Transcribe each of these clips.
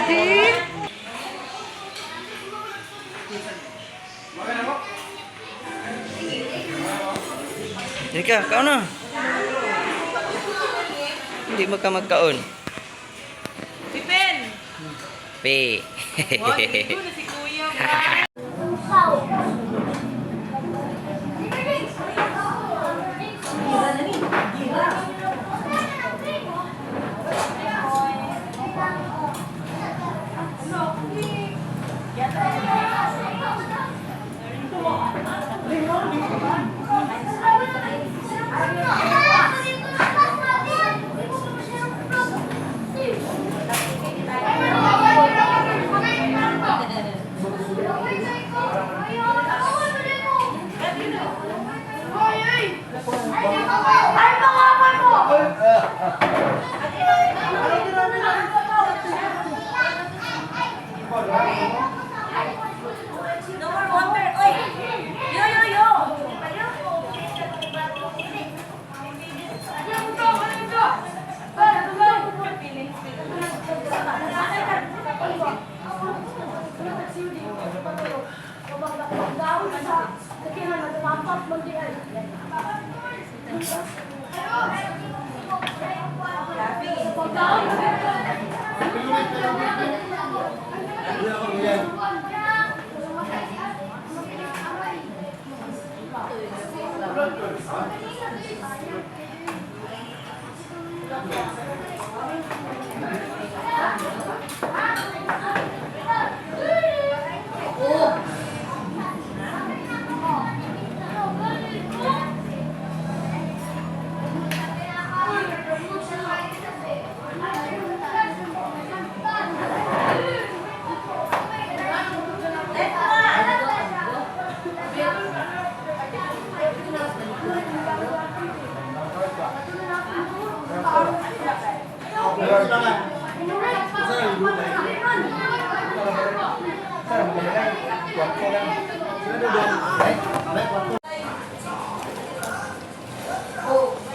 See? Hindi ka, kaon na. Hindi mo ka magkaon. Pipen! P. Wow, dito na si Kuya. No more water. Oy! Yo, yo, yo!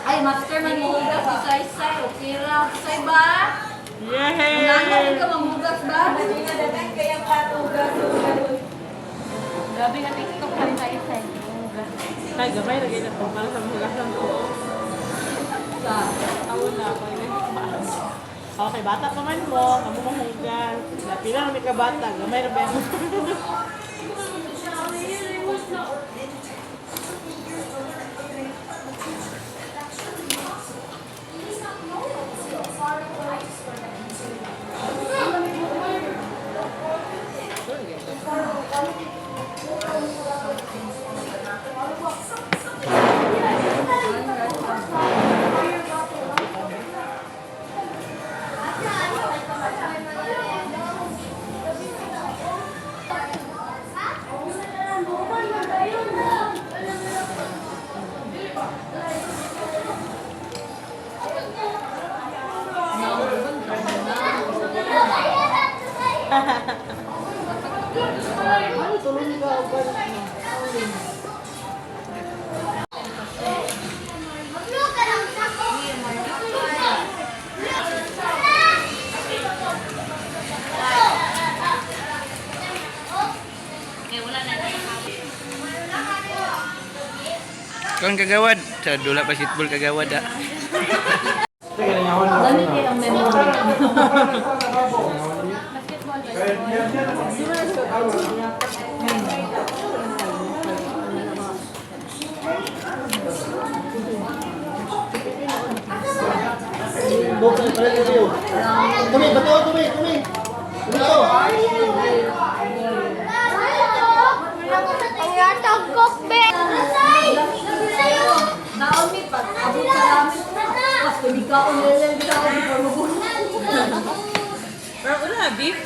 Ay, master man muhugas si Saysay. Okay ra. Say ba? Yay! Nana, ka mamugas ba? Grabe nga TikTok ka ni Saysay. Muhugas. Ay, gamay lagi na po. Para sa mga ko. Sa Ako na, okay, bata pa man mo. Amo mahugas. Pila na may kabata. Gamay na ba yan? Ano, tulong ka ba? Kaon kagawad. Sa dula basketball kagawad ah. Dami kayo ang memory. Tumi, bato, tumi, tumi. Tumi to. Naon mi pag abot sa ramen. Pas ko di ka ulit sa before mo. Pero wala, beef.